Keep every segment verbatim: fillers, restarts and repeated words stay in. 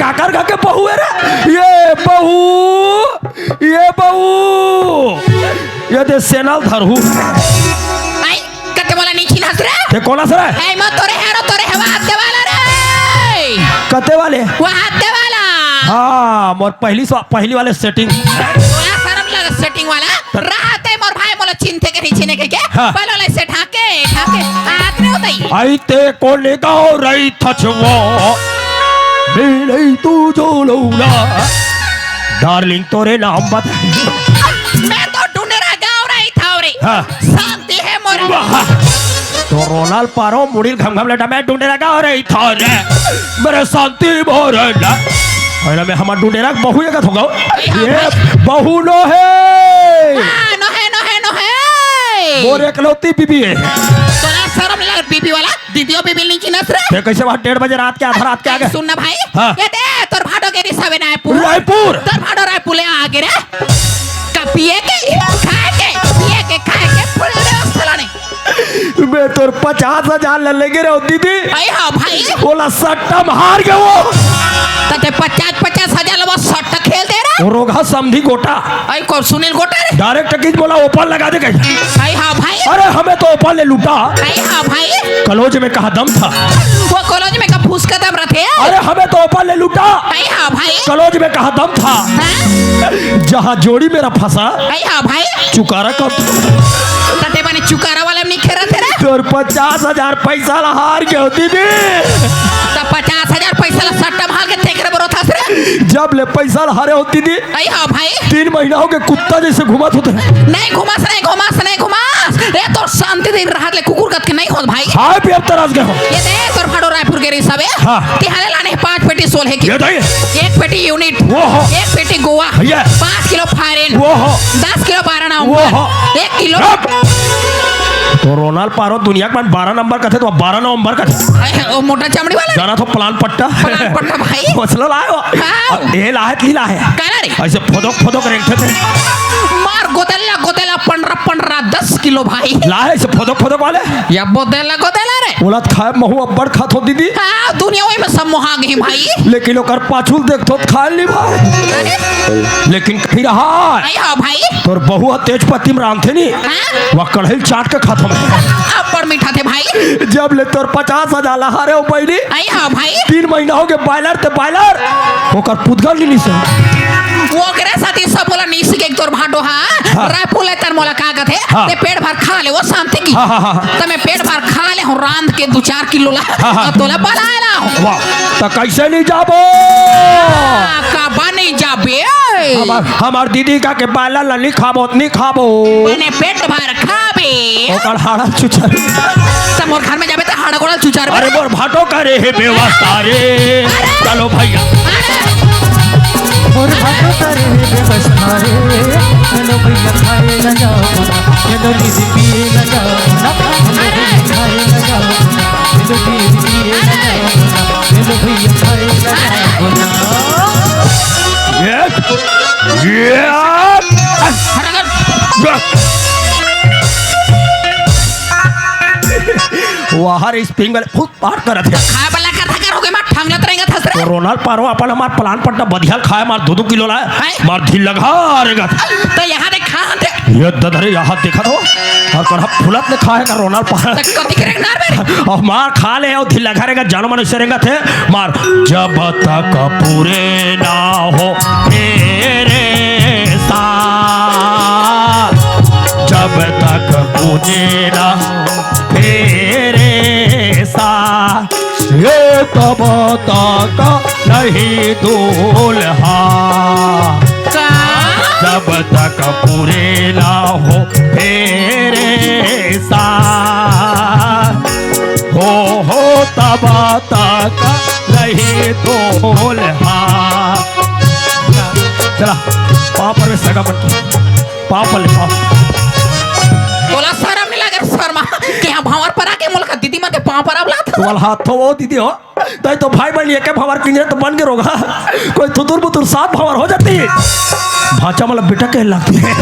आकर घर के बहू है रे। ये बहू, ये बहू, ये दे सेनल धरहू। आई, कते वाला नहीं चिन्हस रे? ते कोन हस रे? आई, मैं तोरे हेरो, तोरे हवा हाथ वाला रे। कते वाले? वो हाथ वाला। हाँ, मोर पहली सो, पहली वाले सेटिंग। तोला शर्म लगा सेटिंग वाला। रहा ते मोर भाई मोला चिन्हथे के नहीं चिन्हे के, के? हाँ। पहले वाले से ढाके, ढाके, हाथ में होता ही। आई ते कोने गाँव रही थचवा, मिलई तू जो लौला। डार्लिंग तोरे नाम बता। मैं तो डुंडेरा गाँव रही था रे। हाँ। शांति है मोर। वाह। तो रोनाल पारो मुड़िल घम घम लेटा, मैं डुंडेरा गाँव रही था रे। मेरे शांति मोर ना। अरे मैं हमार डुंडेरा बहू ये कथों गाँव। ये बहू नो है। हाँ, नो है, नो है, नो है। मोर एकलौती बीबी है। तोला शर्म लग बीबी वाला? दीदियो बीबी नहीं चिन्हस रे। ते कैसे वहाँ डेढ़ बजे रात के, आधा रात के आ गे? सुन ना भाई, हाँ। ये दे, तोर भाटो के रिसावे रायपुर। रायपुर? तोर भाटो रायपुर ले आ गे रे। का पिए के, खाए के, पिए के, खाए के, फुल दे उस फलाने। मैं तोर पचास हजार ले लेगे रे दीदी। आई हाँ भाई। बोला सट्टा में हार गए वो। तते पचास, पचास हजार लबा सट्टा खेल दे रे। वो रोगहा समधी गोटा। आई को सुनील गोटा रे। डायरेक्ट किस बोला ओपन लगा दे कहीं। आई हाँ भाई। अरे हमें तो ओपन ले लूटा। आई हाँ भाई। कलोज में कहा दम था। वो कॉलेज में का फूस का दम रथे। अरे हमें तो ओपन ले लूटा। आई हाँ भाई। कलोज में कहा दम था। हाँ? जहाँ जोड़ी मेरा फंसा। आई हाँ भाई। चुकारा कब? तते माने चुकारा वाला में नहीं खेल रहे थे रे। तोर पचास हजार पैसा ला हार गए हो दीदी। तो पचास हजार पैसा ला सट्टा मार के तेकरे बरो था रे। जब ले पैसा ला हारे हो दीदी। आई हाँ भाई। तीन महीना हो गए कुत्ता जैसे घुमा होते। नहीं घुमास, नहीं घुमास, नहीं घुमास। ए तो शांति दिन राहत ले कुकुर कत के नहीं होत भाई। हाय पियब तरस गए हो। ये दे तोर भाटो रायपुर के रिसावे। हाँ। तिहाले लाने पाँच पेटी सोलह की। ये दे। एक पेटी यूनिट। वो हो। एक पेटी गोवा। ये। पाँच किलो फायरिन। वो हो। दस किलो बारह नंबर। वो हो। एक किलो। रब। तो रोनाल पारो दुनिया के बारह नंबर कथे तो बारह नंबर कथे। अरे, वो मोटा चमड़ी वाला। जाना तो प्लान पट्टा। प्लान पट्टा भाई। फसलो लाए हो। हाँ। ये लाहे की लाहे। कहना रे। ऐसे फदक फदक रेंगते थे। मार गोदेला, गोदेला, पंद्रह, पंद्रह, दस किलो भाई। लाहे ऐसे फदक फदक वाले। या बोदेला, गोदेला रे। बोला खाए महू अब्बड़ खात हो दीदी। हाँ, दुनिया वही में सब मोहा गई भाई। लेकिन ओकर पाछुल देख तो खाए ली भाई। अरे। लेकिन कहीं रहा। आई हाँ भाई। तोर बहुआ तेजपत्ती में रांधे नी। हाँ? वह कढ़ाई चाट के खात हो। अब्बड़ मीठा थे भाई। जब ले तोर पचास हजार ला हारे हो पहली। आई हाँ भाई। तीन महीना हो गए बॉयलर ते बॉयलर। ओकर पुतगल नहीं निसे। वो करे साथी सब बोला नहीं सीखे तोर भाटो हाँ। हाँ। रायपुर ले तर मोला का कथे। हाँ। ते पेट भर खा ले वो शांति की। हाँ, हाँ, हाँ, हाँ। तो मैं पेट भर खा ले हूँ रांध के दो चार किलो ला। हाँ, हाँ। अब तोला बला ला हूँ। वाह। तो कैसे नहीं जाबो? हाँ, काबा नहीं जाबे। हमार, हमार दीदी का के बाला ला नहीं खाबो, नहीं खाबो। मैंने पेट भर खाबे। ओकर हाड़ा चुचर। त मोर घर में जाबे त हाड़ा गोड़ा चुचर। अरे मोर भाटो करे हे व्यवस्था रे। अरे। चलो भैया। अरे। मोर भाटो करे हे व्यवस्था रे। चलो भैया खाए ना जाओ। चलो दीदी पिए ना जाओ। चलो भैया खाए ना जाओ। चलो दीदी पिए ना जाओ। चलो भैया खाए ना जाओ। ये, ये। हट, हट। वाह रे, स्प्रिंग वाले फुट पार करत हे। खाए वाला का धकर हो गए, मार ठंगत रहेंगे थस रे। तो रोनाल पारो अपन हमार प्लान पट्टा बधियाल खाए, मार दो दो किलो लाए, हैं? मार ढील लगा रहेगा। तो यहाँ देख खा हन रे। ये ददरे यहाँ देखा तो, और कड़ा फुलत ने खाए का रोनाल पारो। तो कथी करे नार बे? और मार खा ले, और ढील लगा रहेगा, जानो मन से रहेगा थे, मार। जब तक पूरे ना हो तेरे साथ, जब तक पूरे ना तेरे साथ, ये तब तक नहीं दूल्हा। का? जब तक पूरे ना हो तेरे साथ, हो, हो, तब तक नहीं दूल्हा। चला, पाँव पर में सगा बन के। पाँव पर ले, पाँव। तोला शरम नहीं लगे, शर्मा? कि हम भांवर पर आके मोला दीदी मन के पाँव पर अब लात। तोला हाथ तो वो दीदी हो। तई तो भाई बहन एके भांवर पिंजरे तो बन के रोगा। कोई थुतुर बुतुर सात भांवर हो जाती। भांचा मतलब बेटा कहे लगती है।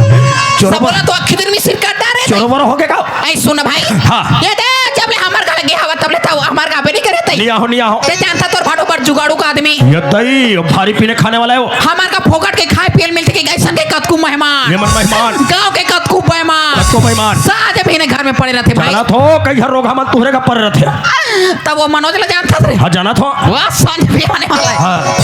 चोरो सब बोला तो अखी दिन में सिर काट डाले। चोरो बोरो हो गया का? ऐ सुन भाई। हाँ। ये दे, जब ले हमार घर गया हवा, तब ले था हमार घर पे नहीं करे। नहीं आहो, नहीं आहो। ते जानता तोर भाटो बड़ जुगाड़ू का आदमी। ये दई, भारी पीने खाने वाला है वो। हमार का फोकट के खाए पियल मिलथे कि गैसन के कतकू मेहमान। ये मन मेहमान। गांव के कतकू बेमान। कतको मेहमान। साज भी ने घर में पड़े रहथे भाई। जानत हो, कई घर रोगहा मन तुहरे का पड़े रहथे। तब वो मनोज ला जानता रे। हाँ, जानत हो। वाह, सांझ भी आने वाला है। हाँ।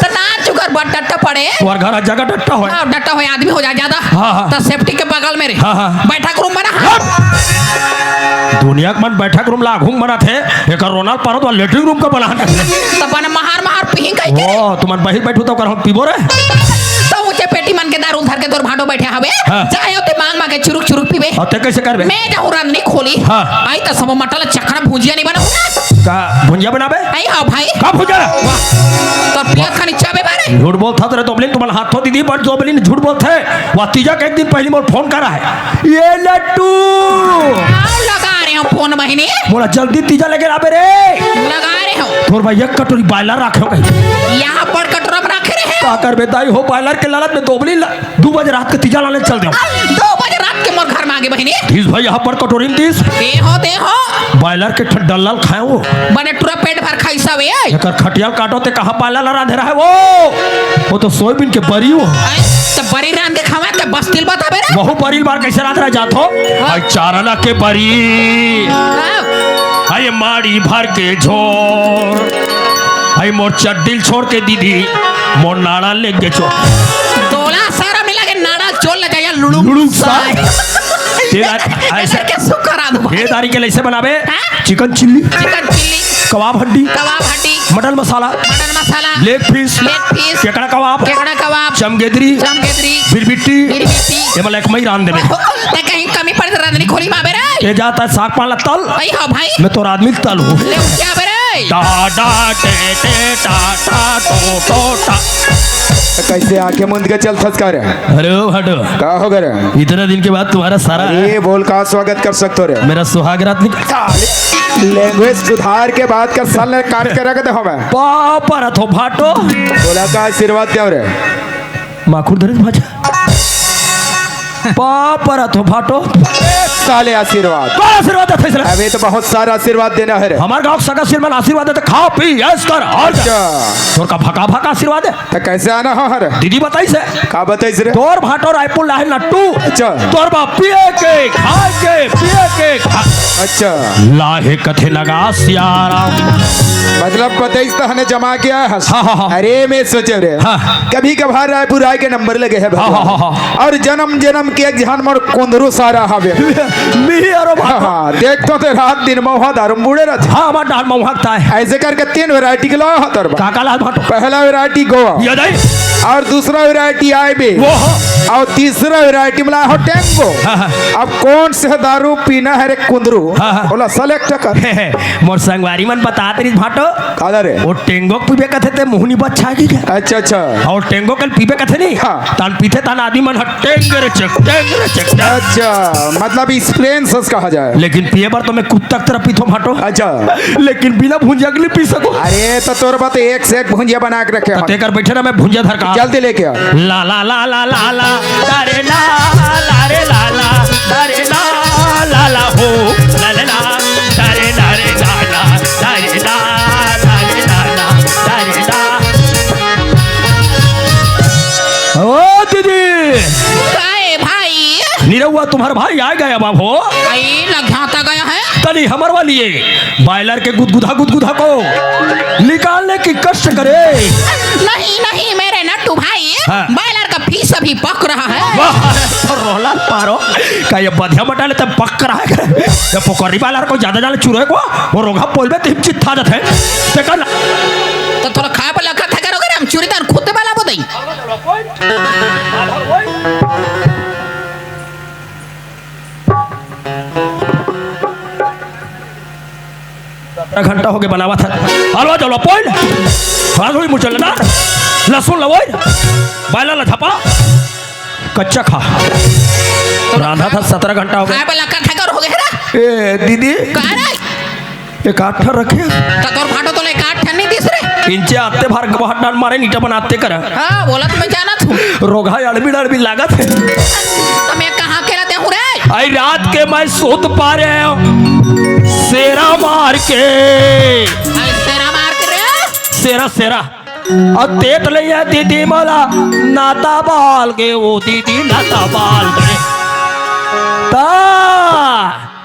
तो नाच उकर बड़ डट्टा पड़े। तुम्हार घर हर जगह डट्टा होय। हाँ, डट्टा होय, आदमी हो जाए ज्यादा। हाँ, हाँ। तो सेफ्टी के बगल में रे। हाँ, हाँ। बैठक रूम बना। हट! दुनिया के मन बैठक रूम ला घूम बना थे। एकर रोनाल्ड पारत वाला लेटरिन रूम का बना। तो बन महार महार पीही कहीं के। ओ, तुमन बहिर बैठू तो कर हम पीबो रे। तो ऊंचे पेटी मन के दारू धर के तोर भाटो बैठे हवे। हाँ। चाहे ओते मांग मांग के चुरुक चुरुक पीबे। और ते कैसे करबे? मैं जाहूं रांधनी खोली। हाँ। आई तो सब मटल चखना भुजिया नहीं बना। का भुंजा बनाबे? आई हाँ भाई। का भुंजा? वाह। तो पिया खानी चाबे बारे। झूठ बोलत हस रे दोबलिन, तुम्हारा हाथ हो दीदी, पर दोबलिन झूठ बोलत हे। वह तीजा के एक दिन पहले मोर फोन करा है। ये लट्टू। आओ लगा रहे हो फोन बहिनी। मोला जल्दी तीजा लेके आबे रे। लगा रहे हो। तोर भाई एक कटोरी बॉयलर रखे हो कहीं। यहाँ पर कटोरा में रखे रहे। का करबे दाई हो, बॉयलर के लालच में दोबलिन ला दू बजे रात के तीजा लाने चल देव। दो बजे रात के मोर घर में आगे बहिनी। तीस भाई यहाँ पर कटोरी में तीस। दे हो, दे हो। बॉयलर के ठंडा लाल खाए वो। बने टुरा पेट भर खाई सब ए। एकर खटियाल काटो ते कहाँ बॉयलर ला रांधे रहे वो? वो तो सोयाबीन के बरी वो। ऐ, तो बरी रांध के खावे ते बस्तिल बताबे रे। वहू बरी बार कैसे रांध रहा जात हो? हाँ। आई चारला के बरी। हाँ। आई माड़ी भर के झोर। आई मोर चड्डिल छोड़ के दीदी, मोर नाड़ा ले गे छोड़। तोला सारा मिला के नाड़ा चोल ले जाया लुड़ू लुड़ू साय। साय। तेरा ऐसे ऐसे के सुकर आदमी। ये दारी के लैसे बनाबे? हाँ? चिकन चिल्ली, चिकन चिल्ली, कबाब हड्डी, कबाब हड्डी, मटन मसाला, मटन मसाला, लेग पीस, लेग पीस, केकड़ा कबाब, केकड़ा कबाब, चमगेदरी, चमगेदरी, बिरबिट्टी, बिरबिट्टी। ये मला एक मई रांध देबे। ते कहीं कमी पड़े तो रांधनी खोली माबे रे। ये जाता है साग पाला तल। आई हाँ भाई। मैं तोर आदमी तल हूँ। ले क्या बे रे? टा टा टे टे टा टा टो टो टा। कैसे आंखें मूंद के चल थस का रे? अरे ओ भाटो, का हो गए रे? इतना दिन के बाद तुम्हारा सारा अरे बोल, का स्वागत कर सकते हो रे? मेरा सुहाग रात निकल। लैंग्वेज सुधार के बात कर, साले काट के रख दे हमें। पाँव परत हो भाटो। बोला का आशीर्वाद दे रे? माखुर धरे भाजा। पाँव परत हो भाटो। साले आशीर्वाद। कौन आशीर्वाद देथे इसने? अबे तो बहुत सारा आशीर्वाद देना है रे। हमार गांव के सगा सिरमन आशीर्वाद देथे, खा पी ऐश कर और जा। अच्छा। तोर का भका भका आशीर्वाद है? तो कैसे आना हो हर? दीदी बताइस हे। का बताइस रे? तोर भाटो रायपुर ला हे नट्टू। अच्छा। तोर बाप पिए के, खाए के, पिए के, खा। अच्छा। ला हे कथे नगा सियाराम। मतलब बताइस त हने जमा के आए हस। हाँ, हाँ, हाँ। अरे मैं सोचे रे, हाँ। कभी कभार रायपुर आए के नंबर लगे है हाँ, भगवान। हाँ, हाँ, हाँ। और जन्म जन्म के एक झन मोर कुंदरू सारा हवे। मी अरो भाटो। हाँ, देख तो ते रात दिन मौहा दारू मुड़े रहत। हाँ, हमार डाल मौहा ता है। ऐसे करके तीन वैरायटी के ला हो तोर बा। का का ला भाटो? पहला वैरायटी गोवा। ये दई। और दूसरा वैरायटी आईबी। वो हो। और तीसरा वैरायटी मिला हो टेंगो। हाँ, हाँ। अब कौन से दारू पीना है रे कुंदरू? हाँ, हाँ। बोला सेलेक्ट कर। मोर संगवारी मन बतात रहिस भाटो। काला रे? वो टेंगो पीबे कथे ते मुहनी बच्चा की क्या? अच्छा, अच्छा। और टेंगो कल पीबे कथे नहीं? हाँ। तान पीथे तान आदमी मन ह टेंग रे चक, टेंग रे चक, टेंग। अच्छा, मतलब एक्सपीरियंस कहा जाए। लेकिन पिए बर तो मैं कुत्ता की तरह पीथो भाटो। अच्छा। लेकिन बिना भुंजिया के नहीं पी सको। अरे तो तोर बात एक से एक भुंजिया बना के रखे तो हैं। तेकर बैठे ना मैं भुंजिया धर का। जल्दी लेके आ। ला ला ला ला ला ला, तारे ला ला रे ला ला, तारे ला ला ला हो, ला ला ला, तारे ला रे ला ला, तारे ला ला रे ला ला, तारे ला। ओ दीदी। काय भाई? निरहुआ तुम्हारा भाई आ गया बाबू। आई लघ्याता गया है। तनी हमर वाली ये बॉयलर के गुदगुदा गुदगुदा को निकालने की कष्ट करे। नहीं, नहीं, मेरे नट्टू भाई, हाँ। बॉयलर का पीस अभी पक रहा है। वाह, रोला पारो। का ये बधिया मटा ले तब पक रहा है? ये पकौड़ी बॉयलर को ज्यादा जाले चुरे को, वो रोगा पोलबे तो हिम चित्था जाते हैं। देखा ना। तो थोड़ा खाए पर लखा था करोगे रे, हम चूरी दान खुद वाला बताई। सत्रह घंटा हो गए बनावा था। हलवा जलवा पोइन। हलवा हुई मुझे लगा। लहसुन लवोइन। बायला लथपा। कच्चा खा। रांधा था सत्रह घंटा हो गया। खाए वाला का ठगर हो गया रे। ए, दीदी। कह रहा है? एक आठ ठन रखे। तो तोर भाटो तो ले एक आठ ठन नहीं दिस रे। इंचे आते भार गवाह डाल मारे नीटा बनाते कर। हाँ, बोला तो मैं जाना तू। रोगा अड़बी अड़बी लागत है। तो मैं कहाँ के रहते हूँ रे? आई रात के मैं सोत पा रहे हूँ। सेरा मार के। आई सेरा। अउ तेत ले ये दीदी मोला नाता बाल के, ओ दीदी नाता बाल के। ता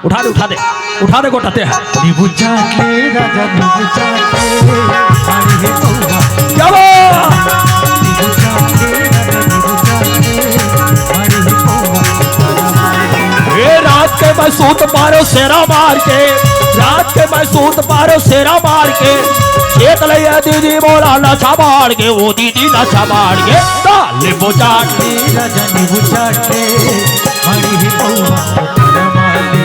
उठा दे, उठा दे, उठा दे, गोटा ते। नींबू चाट ले राजा, नींबू चाट ले, अरे हे पौवा। क्या बात? नींबू चाट ले राजा, नींबू चाट ले, अरे हे पौवा। ए, रात के मैं सूत पारो सेरा मार के, रात के मैं सूत पारो सेरा मार के, खेत ले ये दीदी मोला नशा मार के, ओ दीदी नशा मार के, ता नींबू चाट ले। राजा नींबू चाट ले, अरे हे पौवा उतारा मार ले,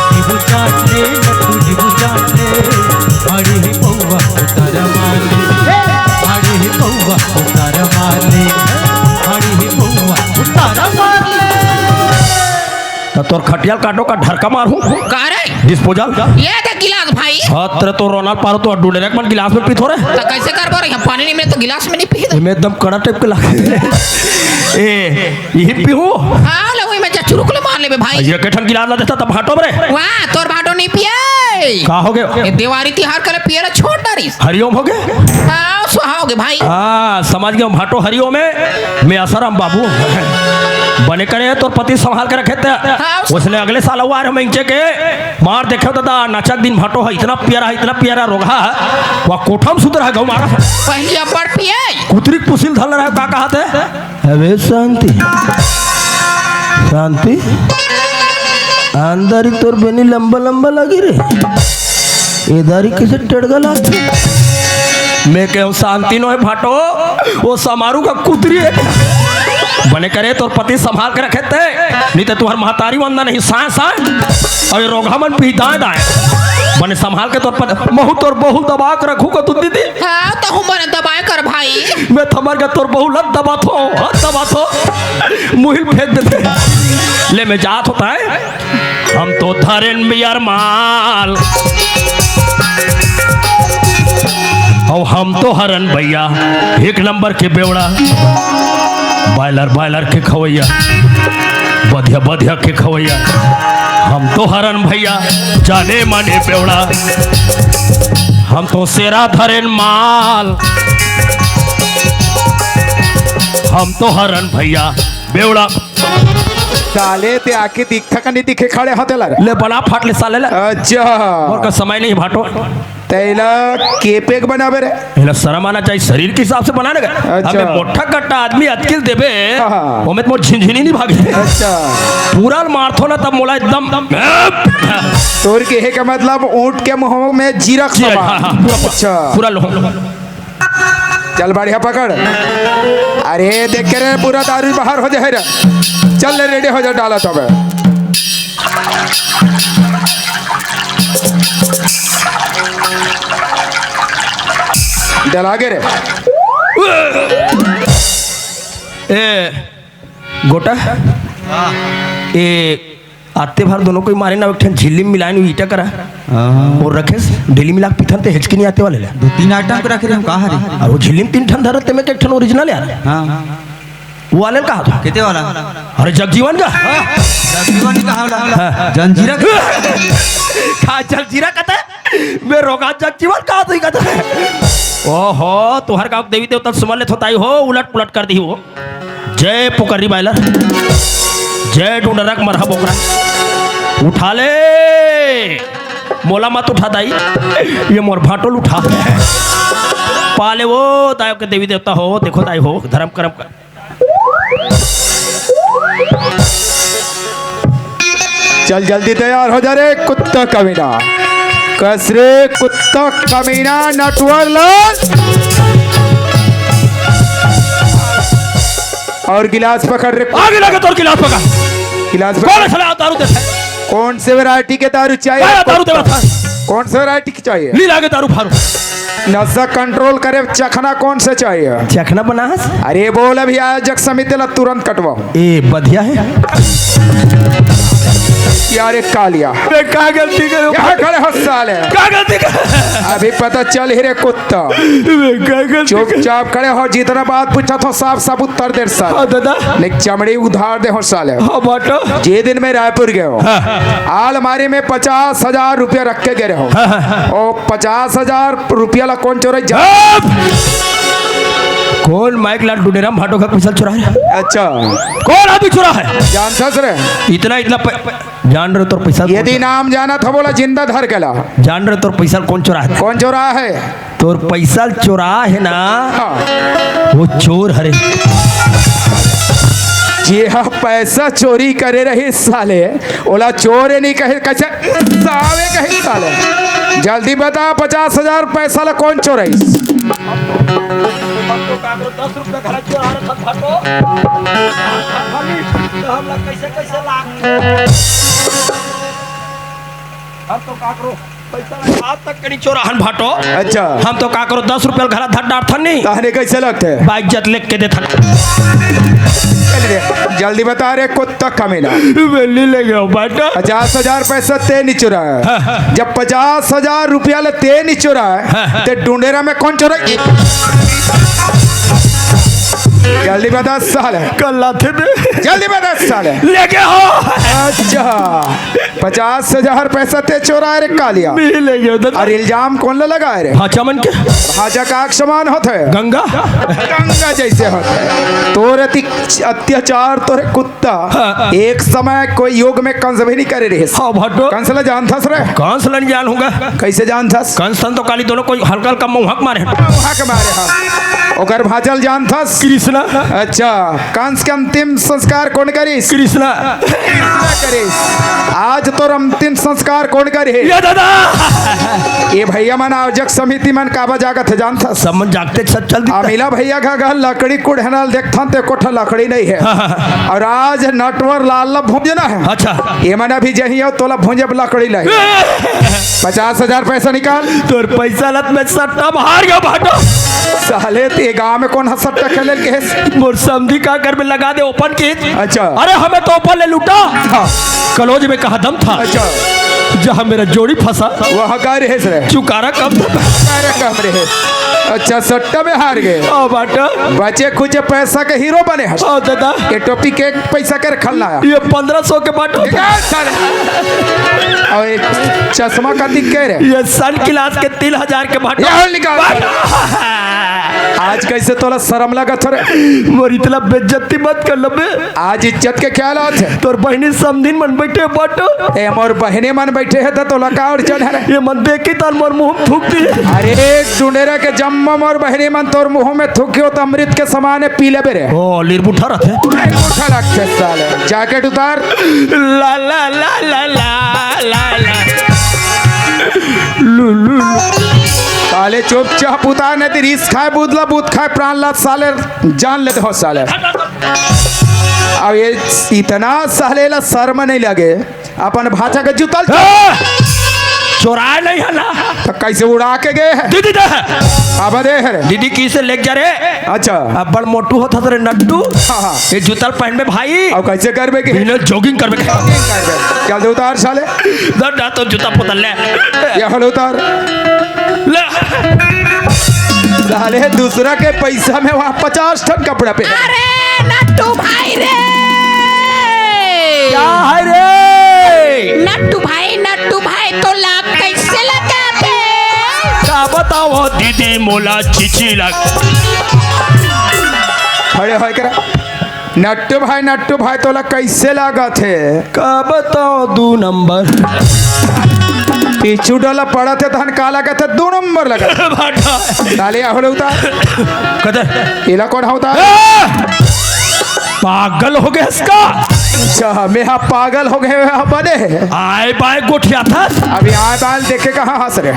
नींबू चाट ले, लट्टू नींबू चाट ले, अरे हे पौवा उतारा मार ले, अरे हे पौवा उतारा मार ले, अरे हे पौवा उतारा मार ले। त तोर खटिया ल काटो का ढरका मारहूं? का रे? डिस्पोजल का? ये देख गिलास भाई। हाँ, तेरे तो रोनाल पारो तो डुडेरक मन गिलास में पीथो रे। त कैसे करबो रे? हम पानी नहीं मिले तो गिलास में नहीं पी। मैं एकदम कड़ा टाइप के लागे। ए, यही पीहूं? हाँ, ले वही में जा चुरुक ले मार लेबे भाई। ये के ठन गिलास ला देता तब भाटो रे। वाह, तोर भाटो नहीं पिए। का हो गए? ये देवारी तिहार करे पिए ला छोड़ डारिस। हरिओम हो गए? हाँ, सुहा हो गए भाई। हाँ, समझ गए, भाटो हरिओम है। मैं आसाराम बाबू। बने करे तोर पति संभाल के रखे ते। हाँ, उसने अगले साल हुआ हम इंचे के मार देखे दादा, नचक दिन भाटो है, इतना प्यारा, इतना प्यारा रोगहा है। वह कोठम सुधरा है, गौ मारा। पहली अब्बड़ पिए। कुतरी के पुसिल धल रहा है, का कहा थे? अबे शांति, शांति, अंदर ही तोर बेनी लंबा लंबा लगी रे, इधर ही किसे टेढ़गा लाग। मैं कहूँ शांति नो है भाटो, वो समारू का कुतरी है। बने करे तोर पति संभाल के रखे ते, नहीं तो तुम्हार महतारी वंदा नहीं, साए साए, और ये रोगहा मन पी दाए दाए। बने संभाल के तोर पति, महू तोर बहू दबा के रखू का तू दीदी। हाँ, तो हूँ बने दबाए कर भाई। मैं थमर के तोर बहू लत दबात हो, हत दबात हो, मुहिल फेंक देते। ले मैं जात होता है। हम तो धरेन बियर माल, और हम तो हरन भैया एक नंबर के बेवड़ा, बॉयलर बॉयलर के खवैया, बधिया बधिया के खवैया। हम तो हरन भैया जाने माने बेवड़ा, हम तो सेरा धरेन माल, हम तो हरन भैया बेवड़ा। साले ते आके दिखता का नहीं दिखे खड़े होते ला रे। ले बना फाट ले साले ला। अच्छा। और का समय नहीं भाटो। तेला केपेक बनावे रे। एला शर्म आना चाहिए, शरीर के हिसाब से बनाने का। अच्छा। अबे मोटा कट्टा आदमी अतकिल देबे, हाँ, हाँ। ओमे तो मोर झिनझिनी नहीं भागे। अच्छा। पूरा मारथो ना तब मोला एकदम। तोर के हे का मतलब ऊंट के मुंह में जीरा जीरा, समा। हाँ, हाँ, पूरा, अच्छा। पूरा लो। चल बढ़िया पकड़। अरे देख के रे पूरा दारू बाहर हो जाए रे। चल ले रेडी हो जा डाला तब। डला के रे। ए गोटा। ए आते भर दोनों कोई मारे ना, एक ठन झिल्ली में मिलाए नु ईटा करा। हाँ। और रखेस, डेली मिला के पीथन ते हेचकी नहीं आते वाले ले। दो तीन आइटम के रखे रहे हम, कहाँ रे? और वो झिल्ली में तीन ठन धरत ते में एक ठन ओरिजिनल यार। हाँ। वो वाले कहा था? कितने वाला? अरे जगजीवन का। हाँ। जगजीवन का वाला। हाँ। जंजीरा का। का जलजीरा कहता है? मैं रोगा जगजीवन कहा था, कहता है। ओहो, तुहर गाँव देवी देवता समझ ले थोताई हो, उलट पुलट कर दी हो। जय पुकर्री बायलर, जय डुंडरक मरहा बोकरा। उठा ले, मोला मत उठा दाई, ये मोर भाटोल उठा। पाले वो दायो के देवी देवता हो, देखो दाई हो, धर्म कर्म कर। चल जल्दी तैयार हो जा रे कुत्ता कमीना। कस रे कुत्ता कमीना नटवर लाल। और गिलास पकड़ रे। आगे लगे तोर गिलास पकड़। गिलास पकड़। कौन है साला दारू देता है? कौन से वैरायटी के दारू चाहिए? क्या दारू देवा था? कौन से वैरायटी की चाहिए? ली लागे दारू फारू। नशा कंट्रोल करे चखना कौन से चाहिए? चखना बनास? अरे बोल अभी आयोजक समिति ला तुरंत कटवाओ। ए बधिया है। यार, एक कालिया। मैं का गलती करूं? यहाँ खड़े हो साले। का गलती कर? अभी पता चल ही रे कुत्ता। मैं का गलती कर? चुपचाप खड़े हो, जितना बात पूछा था साफ साफ उत्तर दे साले। हाँ दादा। नहीं, चमड़ी उधार दे हो साले। हाँ बाटो। जे दिन मैं रायपुर गए हो, हाँ। आलमारी में पचास हजार रुपया रख के गए हो। हाँ, हाँ। ओ पचास हजार रुपया ला कौन चोराई जा? चुप! कौन माइक लाल डुडेराम भाटो का पैसा चुरा है? अच्छा। कौन आदमी चुरा है? जानता सर। इतना, इतना प-, जान रहे तोर पैसा कौन यदि चोरा? नाम जाना था बोला जिंदा धर के ला। जान रहे तोर पैसा कौन चोरा है? कौन चोरा है? तोर पैसा चोरा है ना? हाँ। वो चोर हरे। जे हा पैसा चोरी करे रही साले, ओला चोर नहीं कहे, कैसे सावे कहे साले? जल्दी बता, पचास हजार पैसा ला कौन चोराई? हम तो काकरो दस रुपया घर चोरा रखत हतो। तो हम लोग कैसे, कैसे लाग? हम तो काकरो पैसा आज तक कहीं चोराहन भाटो। अच्छा। हम तो काकरो दस रुपया घर धर डारथन नहीं। तहने कैसे लगते? बाइक जत लेके देथन। चल रे, जल्दी बता रे, कुत्ता कमीना। बेली ले गयो बाटो। पचास हजार पैसा ते नहीं चुरा है। हाँ, हाँ। जब पचास हजार रुपया ले ते नहीं चुरा है, हाँ, हाँ। ते डुंडेरा में कौन चुरा? जल्दी बता साले। कल लाते दे। जल्दी बता साले। लेके हो। अच्छा, पचास हजार पैसा ते चोरा रे कालिया। मिल ले गयो दादा। और इल्जाम कौन ला लगाए रे? भाचा मन के। भाचा का आग समान होत है। गंगा। गंगा जैसे होत है। तोर अति अत्याचार तोरे कुत्ता। हाँ। एक समय कोई युग में कंस भी नहीं करे रहे। हाँ, भाटो। कंस ला जानथस रे? कंस ला नहीं जानूंगा। कैसे जानथस? कंस तो काली दोनों कोई हल्का हल्का मुहक मारे। मुहक मारे, हाँ। ओकर भाचा ल जानथस? कृष्णा। अच्छा, कंस के अंतिम संस्कार कौन करिस? कृष्णा। कृष्णा करिस। आज तोर अंतिम संस्कार कौन करे? ये दादा। ये भैया मन आयोजक समिति मन काबर जागत हे जानथस? सब मन जागते सब चल दिखता। अमिला भैया का घर लकड़ी कुढ़ना ल देखथन ते कोठा लकड़ी नहीं है। हाँ, हाँ, हाँ। और आज नटवर लाल ला भूंजना है। अच्छा। ये मन अभी जही हो तोला भूंजे ब लकड़ी लाई। पचास हजार पैसा निकाल। तोर पैसा लत में सट्टा में हार गया भाटो। साले ते गांव में कौन हा सट्टा खेले के है? मोर समधी का घर में लगा दे ओपन की। अच्छा। अरे हमें तो ओपन ले लूटा। हाँ। कलोज में कहा दम था। अच्छा। जहाँ मेरा जोड़ी फंसा। वहाँ का रहे रे? चुकारा कम था। चुकारा कम रहे। अच्छा, सट्टा में हार गए। हाँ, बाटा। बचे खुचे पैसा के हीरो बने हस। हाँ, दादा। ये टोपी के पैसा के रखल ना। ये पन्द्रह सौ के बाटो। निकाल साले। और ये चश्मा का दिख के रे? ये सन ग्लास के तीन हजार के बाटो। ये निकाल। बाटो। आज कैसे तोला शर्म लगत हो रे? मोर इतना बेइज्जती मत कर लबे। आज इज्जत के ख्याल आथे। तोर बहिनी समधिन मन बैठे बाटो। ए, मोर बहिनी मन बैठे हे त तोला का अड़चन हे रे? ये मन देखी तन मोर मुंह में थूक दी। अरे, डुंडेरा के जम्मा मोर बहिनी मन तोर मुंह में थूकियो त अमृत के समान हे, पी लेबे रे। ओ, लीर बुठा रथे। लीर बुठा रथे साले। जैकेट उतार। ला, ला, ला। लू, लू, लू। साले चुपचाप उतार, नहीं तो रिस खाए, बुदला, बुत खाए, प्राण ला, साले जान लेते हो साले। अब ये इतना साले ला शर्म नहीं लगे, अपन भाचा के जूता ल ए! चोराए नहीं है ना। तो कैसे उड़ा के गए हैं? दीदी दे। अब दे है रे। दीदी की से लेके जा रे। अच्छा। अब बड़ मोटू होता रे नट्टू। हाँ, हाँ। ये जूता पहन में भाई। अब कैसे करबे के? बिना jogging करबे के। Jogging करबे। जल्दी उतार साले। दर ना तो जूता पोतल ले। ये हल उतार। ले। साले दूसरा के पैसा में वहाँ पचास ठन कपड़ा पे। अरे नट्टू भाई रे। क्या है रे? नट्टू भाई, नट्टू भाई तो लाग कैसे लगाते? का बताओ दीदी मोला चिची लग। खड़े होय करा। नट्टू भाई, नट्टू भाई तोला कैसे लागत हे? का बताओ दू नंबर। पीछू डोला पड़त हे तहन का लागत हे? दू नंबर लागत। भाटा। ताले आहो ले उतार। कदर। एला कौन हा उतार? ए! पागल हो गया इसका। अच्छा, मैं हा पागल हो गए, हा बने। आए बाय गोठिया था। अभी आए बाय देखे कहाँ हंस रहे?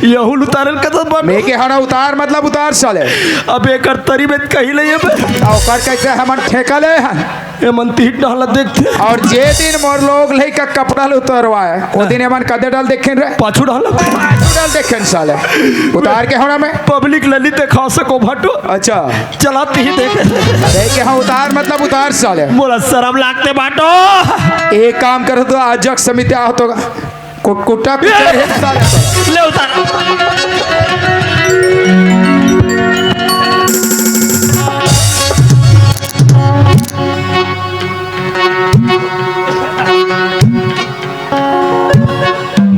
यहू उतारल कदर बन। मैं के हरा उतार मतलब उतार साले। अब एकर तरी में कहीं ले ये बे। आ, ओकर कैसे हमन ठेका ले हन? एमन तीन डाल देखथे। अउ जे दिन मोर लोग लइका कपड़ा ल उतरवाए, ओ दिन एमन कदे डाल देखेन रे? पाछू डाल। पाछू डाल देखेन साले। उतार के होना में। पब्लिक ल नी देखा सको भाटो। अच्छा। चलात ही देखे। देखे हाँ, उतार मतलब उतार साले। मोला सरम लागथे भाटो। एक काम करो तो आज जग समिति आहो तो कुटकुटा कुटकुटा हिस्सा लेता। ले उतार।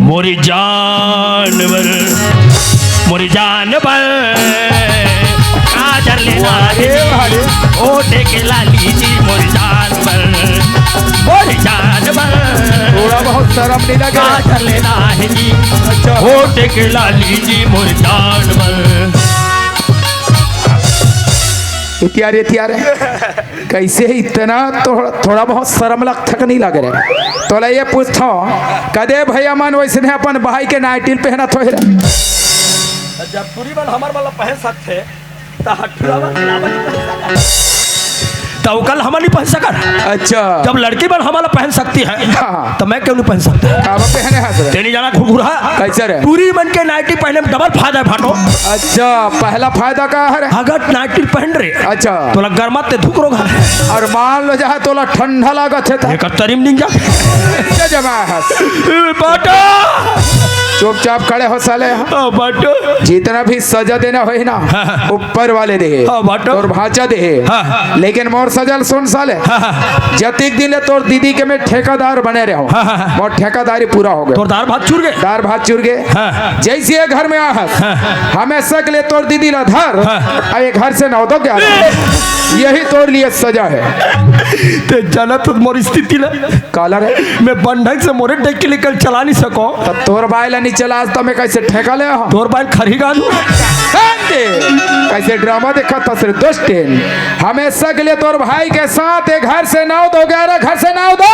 मोरी जान बर, मोरी जान बर, काजर लेना है जी। ओटे के लाली जी, मोरी जान बर, मोरी जान बर। थोड़ा बहुत शर्म नहीं लगे? काजर लेना है जी। अच्छा। ओटे के लाली जी, मोरी जान बर। इतियार, इतियार। कैसे इतना तो, थोड़ा बहुत शर्म लगथे कि नहीं लगे रे? तोला ये पूछथों, कदे भैया मन वैसने अपन भाई के नाइटिल पहनत होही रे? जब टूरी मन हमर मन ला पहन सकथे, त हठुरा मन ला नहीं पहन सकत। त ओकर हमन नहीं पहन सकत। अच्छा। जब लड़की मन हमन ला पहन सकती है, हाँ। त मैं क्यों नहीं पहन सकता? काबर पहने हस रे? तेनी जाना घुघुरा। कैसे रे? टूरी मन के नाइटी पहने में डबल फायदा है भाटो। अच्छा, पहला फायदा का है रे? अगर नाइटी पहन रे, अच्छा। तोला गरमाथे धुकरो घर। अउ मान लो जहाँ तोला ठंडा लागत हे त? एकर तरी म निंग जा। नीचे जमा हस। ए, बाटा। चुपचाप खड़े हो साले। हाँ, बाटा। जितना भी सजा देना होही ना, हाँ, हाँ। ऊपर वाले देहे। हाँ, बाटा। तोर भांचा देहे। हाँ, हाँ। लेकिन मोर सजा ल सुन साले। हाँ, हाँ। जतिक दिन ले तोर दीदी के मैं ठेकेदार बने रहे हूँ। हाँ, हाँ, हाँ। मोर ठेकेदारी पूरा हो गया। तोर दार भात चुर गए। दार भात चुर गए। हाँ। जैसे ये घर में आहस, हाँ। हमेशा के लिए तोर दीदी ला धर, हाँ। अउ ये घर से नौ दो ग्यारह। यही तोर लिए सजा है। ते जानत हस मोर स्थिति ला? काला रे? मैं बंधक से मोरे देख के निकल चला नहीं सको। त तोर बाई ला नहीं चला, त मैं कैसे ठेका ले हो? तोर बाई खरही गालू। शांति। कैसे ड्रामा देखा था सिर्फ दोस्तीन। हमेशा के लिए तोर भाई के साथ एक घर से नौ दो ग्यारह, घर से नौ दो।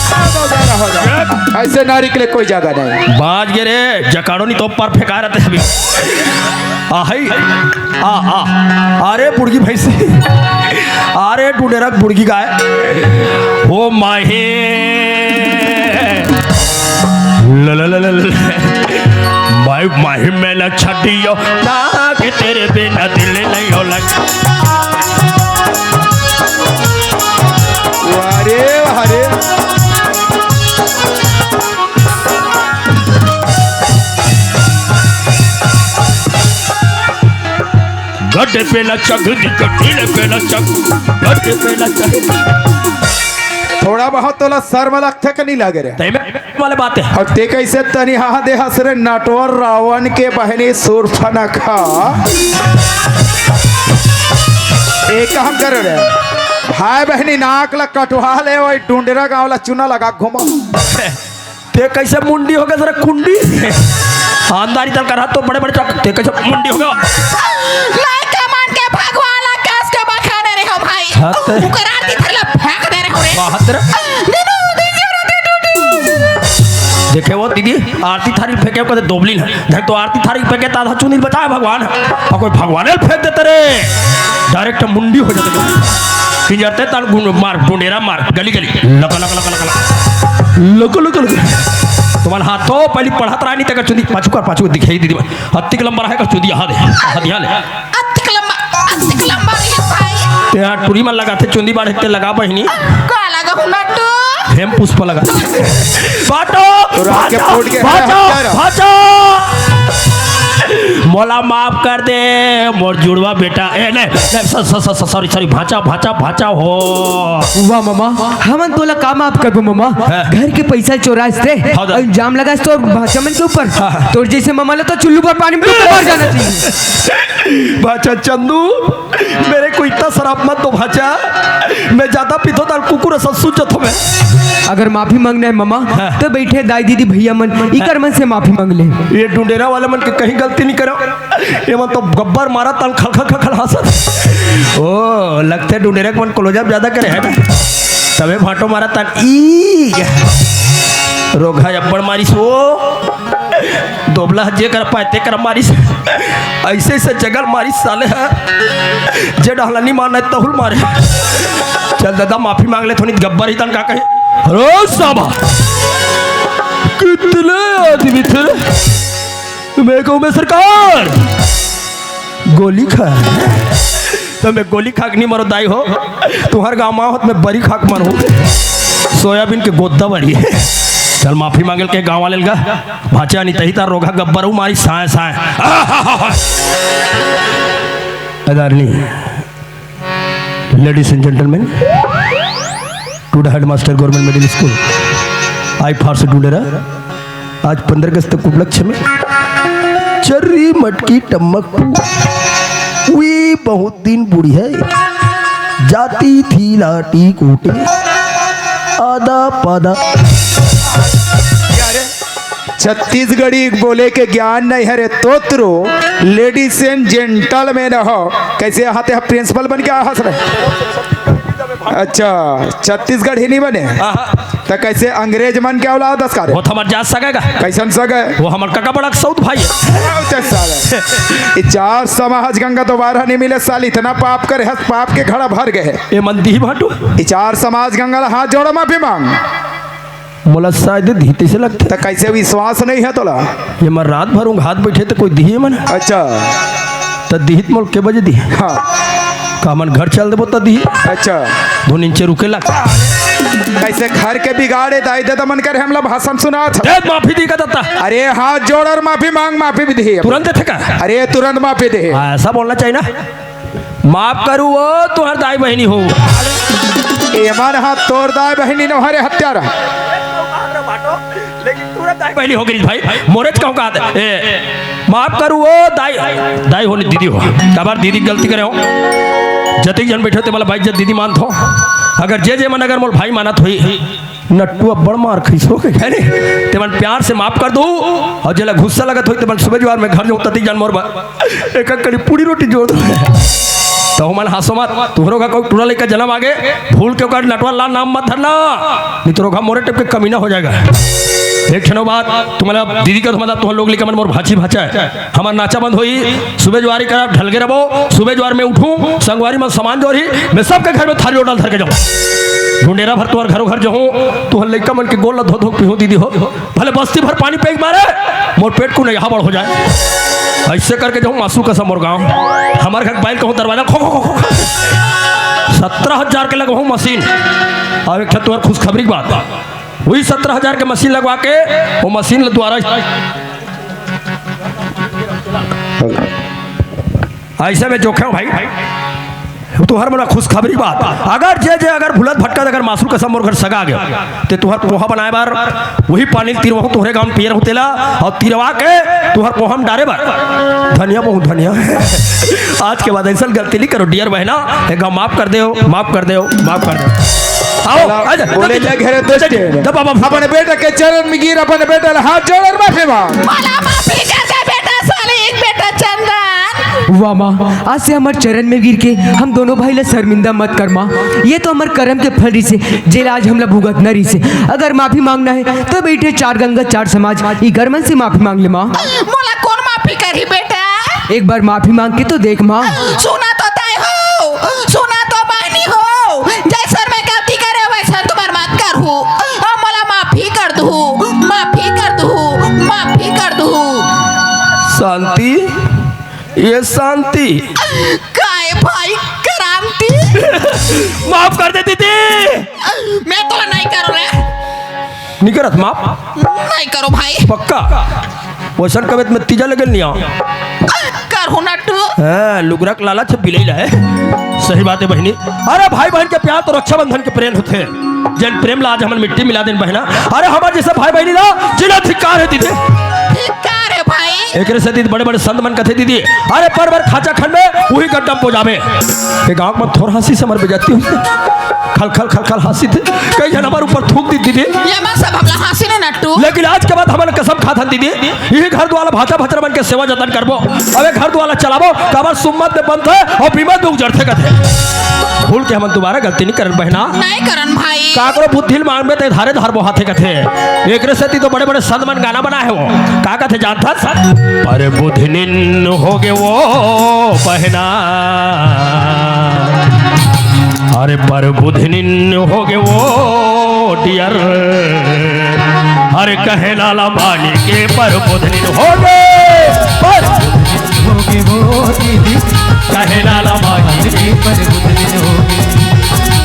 नौ दो ग्यारह हो जाए। ऐसे नारी के लिए कोई जगह नहीं। बाज गे रे, जकाड़ो नहीं तो पर फेंका रहते अभी। आ, हई। आ, आ। अरे बुड़गी भैंसी। अरे डुडेरक बुड़गी गाय। ओ माही। ल, ल, ल, ल, ल। माही, माही में न छटियो, ना कि तेरे बिना दिल नहीं हो लग। वाह रे, वाह रे। गड्ढे पे लचक, गड्ढे पे लचक, गड्ढे पे लचक। थोड़ा बहुत तोला शर्म लगथे के नहीं लगे रे? तय में वाले बात है। अउ ते कैसे तनी हाँ दे हस रे नटवर रावण के बहनी सूर्पनखा। एक काम कर रे, भाई बहनी नाक ला कटवा ले, वही डुंडरा गांव ला चूना लगा घुमा। ते कैसे मुंडी हो गया जरा कुंडी? आमदारी तल करा तो बड़े बड़े चक, ते कैसे मुंडी हो गया? लइका मन के भगवान ला कस के बखाने रे हो भाई। हाँ, ते उकर आरती थरला फेंक दे रे हो रे। बाहर तेरा। दीदू, दीदू, दीदू, दीदू। देखे वो दीदी, आरती थारी फेंके कदे दोबलिन है। देख तो आरती थारी फेंके ताधा चुनी बचाए भगवान। अउ कोई भगवान फेंक देते रे। डायरेक्ट मुंडी हो जाते। किंजरते ताल गुंड मार, डुंडेरा मार, गली गली। लका, लका, लका, लका, लका। लका, लका, लका। तुम्हारा हाथ तो पहली पढ़त रहा नहीं, तेकर चुंदी पाछू कर, पाछू दिखाई दीदी। अत्तिक लंबा रहे कर चुंदी, यहाँ दे, यहाँ दे, यहाँ ले। अत्तिक लंबा, अत्तिक लंबा रहे भाई। ते यार टूरी मन लगाथे चुंदी बाढ़े ते लगा बहिनी। का लगा हूँ नट्टू? हेम पुष्प लगा। बाटो, तो रात के भाटो, फूट के भाटो, हत्या रहो। भाटो। मोला माफ कर दे, मोर जुड़वा बेटा। ए, नहीं, नहीं, स-, स-, स-, स-, सॉरी, सॉरी, भांचा, भांचा, भांचा हो। वाह मामा, हमन तोला का माफ करबो मामा? हाँ। घर के पैसा चोरास ते, हाँ, दा। इल्जाम लगास तोर भांचा मन के ऊपर। हाँ, हाँ। तोर जैसे मामा ला तो चुल्लू पर पानी में डूब के मर जाना चाहिए। भांचा चंदू, मेरे को इतना शराब मत दो भांचा, मैं ज्यादा पीथो ताल कुकुर ससुर जथो मैं। अगर माफी मांगना है मामा, हाँ। तो बैठे दाई दीदी भैया मन, इकर मन से माफी मांग ले। ये डुंडेरा वाला मन के कहीं गलती नहीं करो, ये मन तो गब्बर मारा ताल खल खल खल खल हंसत। ओ, लगथे डुंडेरा के मन क्लोजअप ज्यादा करे है ना, तबे भांटो मारा ताल ई रोघा अब्बड़ मारिस वो। दोबला ह जे कर पाए ते कर मारिस, अइसे अइसे जगह ल मारिस साले ह, जे डहला नी मारना हे तहू ल मारे। चल ददा, माफी मांग ले, थोड़ी गब्बर ही तन का कहे। अरे साबा, कितने आदमी थे? मैं कहूँ, मैं सरकार, गोली खा। त मैं गोली खा के नी मरो दाई हो, तुंहर गाँव म होत मैं बरी खा के मरहूँ, सोयाबीन के गोद्दा बरी। चल माफी मांगे ल कहे गाँव वाले ल गा, भाचा नी तही तार रोगहा गब्बर हूँ मारी साय साय। आदरणीय ladies and gentlemen, to the headmaster Government Middle School, I for से ढूंढे रहा। आज पंद्रह अगस्त के उपलक्ष्य में चर्री मटकी टम्मक टू, वी बहुत दिन बुढ़िया, जाती थी लाटी कूटे, आदा पादा। छत्तीसगढ़ी बोले के ज्ञान नहीं है रे तोतरो, ladies and gentlemen हो। कैसे आते हैं, प्रिंसिपल बन के आ हंस रहे? अच्छा, छत्तीसगढ़ी नहीं बने? हाँ, हाँ। त कैसे अंग्रेज मन के औलाद हस का रे? वो तो हमर जात सगा हे। कैसन सगा हे? वो हमर कका बड़ा सऊत भाई हे। अच्छा, साला। ये चार समाज गंगा दोबारा नहीं मिले साल, इतना पाप करे हस, पाप के घड़ा भर गए हे। ए मन दिही भाटू। ये चार समाज गंगा ला हाथ जोड़ माफी मांग। मोला शायद दिही तइसे लगथे। त कैसे विश्वास नहीं है तोला? ये मन रात भर ऊंघात बैठे त कोई दिही मन? अच्छा। त दिही त मोला के बजे दिही? हाँ। का मन घर चल देबो त दिही? अच्छा। दो नीचे रुके लग। कैसे घर के बिगाड़े दाई ददा मन करे हमला भाषण सुनात हे। दे माफी दिही का दत्ता। अरे हाथ जोड़ और माफी मांग, माफी भी दिही। तुरंत देथे का? अरे तुरंत माफी दिही। हाँ, ऐसा बोलना चाहिए ना। माफ करू ओ तुंहर दाई बहिनी हो। एमन ह तोर दाई बहिनी नोहरे हत्यारा। लेकिन तुंहर दाई बहिनी हो गिरी भाई, मोरेच कहूँ का ए, माफ करू ओ दाई, दाई हो नी दीदी हो। काबर दीदी गलती करे हो? जतिक जन बैठे हो ते मोला भाई जत दीदी मानत हो। अगर जे जे मन अगर मोला भाई मानत होही, नट्टू अब्बड़ मार खइस हो के, है नी? ते मन प्यार से माफ कर दू, अउ जेला गुस्सा लगत होही, ते मन सुबह जुआर में घर जाहूँ, ततिक जान मोर बर एक एक कड़ी पूड़ी रोटी जोड़ दू। त ओ मन हंसो मत, तुंहरो घर कोई टूरा लइका जनम आगे, भूल के ओकर नटवर ला नाम मत धरना, नहीं तो रोगहा मोरे टाइप के कमीना हो जाएगा। एक ठनो बात, तुम्हारा दीदी का तुम्हारा, तुंहर लोग लइका मन मोर भांची भांचा हे। हमर नाचा बंद होही, सुबे जुआरी करा ढलगे रबो, सुबे जुआर में उठूं, संगवारी मन समान जोरही, मैं सबके घर में थारी लोटा धर के जाहूं। ढूंढेरा भर तुंहर घरो घर जाहूं, तुंहर लइका मन के गोड़ ला धो धो के पीहूं दीदी हो। भले बस्ती भर पानी पेग मारे, मोर पेट कुन यहाँ बड़ हो जाए। अइसे करके जाहूं मासू कसम मोर गांव। हमर घर बाइल कहूं दरवाजा खो खो खो खो। सत्रह हजार के लगवाहूं मशीन। अब एक ठन तुंहर खुशखबरी के बात। वही सत्रह हजार के मशीन लगवा के, वो मशीन ल द्वारा अइसे में जोखे हो भाई, तुंहर मोला खुशखबरी बात, अगर जे जे अगर भुलत भटकत अगर मासुर कसम मोर घर सगा गयो, ते तुंहर पोहा बनाए बर वही पानी ल तिरवाहूं तुंहरे गांव में पियर होतेला, अउ तिरवा के तुंहर पोहा में डारे बर धनिया बहुत धनिया। आज के बाद अइसन गलती नहीं करो डियर बहना, एक गांव माफ कर दे हो, माफ कर दे हो, माफ कर दे हो। आओ, चला, आजा, बोले जल्दी, ले घरे जल्दी, दोस्ते। जब बाबा अपन बेटा के चरण में गिर, अपन बेटा ला हाथ जोड़ और माफी मांग। मोला माफी कर दे बेटा, साले एक बेटा चंदन। वाह माँ, आज से हमर चरण में गिर के हम दोनों भाई ला शर्मिंदा मत कर माँ। ये तो हमर करम के फल रिसे, जेला आज हमला भुगतना रिसे। अगर माफी मांगना है तो बैठे चार गंगा चार समाज, ई गरमन से माफी मांग ले माँ। मोला कौन माफी करही बेटा? एक बार माफी मांग के तो देख माँ। सुना तो तय हो, सुना तो बहनी हो, जैसन मैं गलती करे वैसन तुम्हर मत करहू। अब मोला माफी कर दू, माफी कर दू, माफी कर दू। शांति, ये शांति। काय भाई क्रांति? माफ कर दे दीदी। मैं तोला नहीं करो रे। नहीं करत माफ? नहीं करो भाई। पक्का? वैसन कबे त मैं तीजा लगल नहीं आऊं। करहू नट्टू। हाँ, लुगरा के लालच बिलई ला है। सही बात है बहिनी। अरे भाई बहन के प्यार तो रक्षाबंधन के प्रेम होथे। जन प्रेम ला आज हमन मिट्टी मिला देन बहना। अरे हमर जैसे भाई बहनी ला जिला धिक्कार है दीदी। धिक्कार है भाई। एकरे से दीदी बड़े बड़े संत मन कथे दीदी। अरे पर बर खाचा खन में उही गड्ढा म पो जाबे। ये गांव म थोर हांसिस हमर बेइज्जती होइस। खल खल खल खल हांसिस। कई झन हमर ऊपर थूक दिस दीदी। ये मन सब हमला हांसिन नट्टू। लेकिन आज के बाद हमन कसम खाथन दीदी, इही घर दुवार भांचा भचरा मन के सेवा जतन करबो। अब ये घर दुवार चलाबो, काबर सुम्मत में बनथे अउ बीमत में उजरथे कथे। भूल के हमन दुबारा गलती नइ करन बहिना। नइ करन भाई। काकरो बुद्धि ल मांगबे ते धारे धार बोहाथे कथे। एकरे सेती तो बड़े-बड़े संत मन गाना बनाए हे वो। का कथे जानथस? पर बुधनिन होगे वो बहिना। अरे पर बुधनिन होगे वो डियर। अरे कहे लाला मानी के पर बुधनिन होगे। पर होगे वो दीदी। कहे लाला मानी के पर बुधनिन होगे।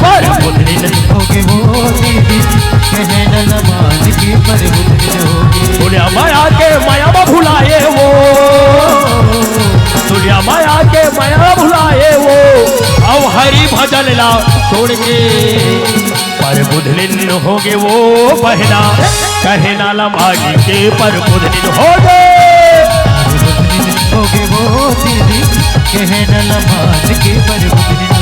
पर बुधनिन होगे वो दीदी। कहे लाला मानी के पर बुधनिन होगे। दुनिया माया के माया में भुलाए वो। दुनिया माया के माया में भुलाए वो। अब हरि भजन ला छोड़ के। पर बुधनिन होगे वो बहिना। कहे लाला मानी के पर बुधनिन होगे। होगे वो दीदी। कहे लाला मानी के पर बुधनिन